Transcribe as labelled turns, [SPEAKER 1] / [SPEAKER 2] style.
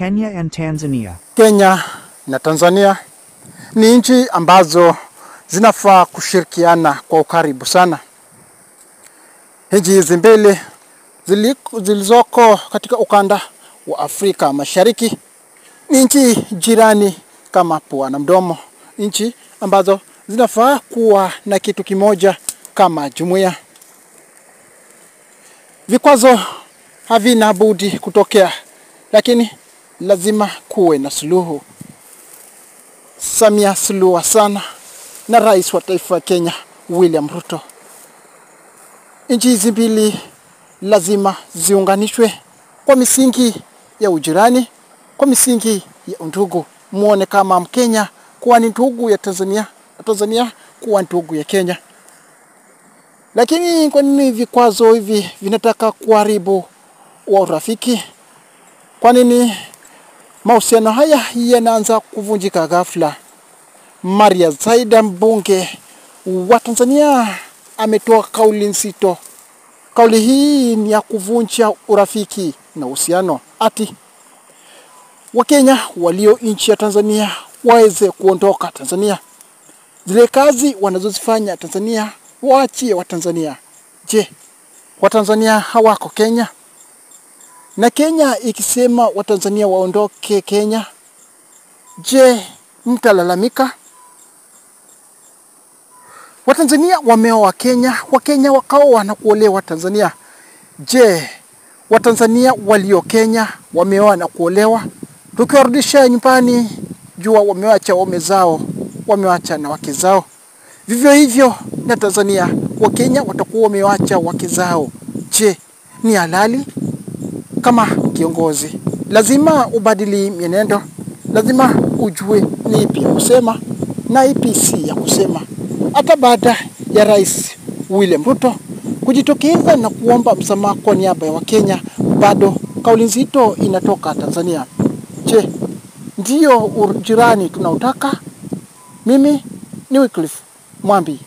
[SPEAKER 1] Kenya and Tanzania.
[SPEAKER 2] Kenya na Tanzania ni nchi ambazo zinafaa kushirikiana kwa ukaribu sana. Nchi hizi mbili zilizoko katika ukanda wa Afrika Mashariki ni nchi jirani kama pua na mdomo, nchi ambazo zinafaa kuwa na kitu kimoja kama jumuiya. Vikwazo havina budi kutokea, lakini lazima kuwe na suluhu. Samia Suluhu Hassan na Rais wa taifa ya Kenya William Ruto. Nchi hizi mbili lazima ziunganishwe kwa misingi ya ujirani, kwa misingi ya undugu. Muone kama Mkenya kuwa ni ndugu ya Tanzania, na Tanzania kuwa ndugu ya Kenya. Lakini kwa nini vikwazo hivi vinataka kuharibu wa urafiki? Kwa nini mahusiano haya yanaanza kuvunjika ghafla? Maria Zaida, mbunge wa Tanzania, ametoa kauli nzito. Kauli hii ni ya kuvunja urafiki na uhusiano, ati Wakenya walio nchi ya Tanzania waweze kuondoka Tanzania. Zile kazi wanazozifanya Tanzania waachie wa Tanzania. Je, Watanzania hawako Kenya? Na Kenya ikisema Watanzania waondoke Kenya, je, mtalalamika? Watanzania wameoa Kenya, Wakenya wakaoa na kuolewa Tanzania. Je, Watanzania walio Kenya wameoa na kuolewa? Tukiwarudisha nyumbani, jua wamewacha waume zao, wamewacha na wake zao. Vivyo hivyo na Tanzania, Wakenya watakuwa wamewacha wake zao. Je, ni halali? Kama kiongozi lazima ubadili mienendo, lazima ujue ni ipi ya kusema na ipi si ya kusema. Hata baada ya Rais William Ruto kujitokeza na kuomba msamaha kwa niaba ya Wakenya, bado kauli nzito inatoka Tanzania. Je, ndiyo ujirani tunaotaka? Mimi ni Wycliffe Mwambi.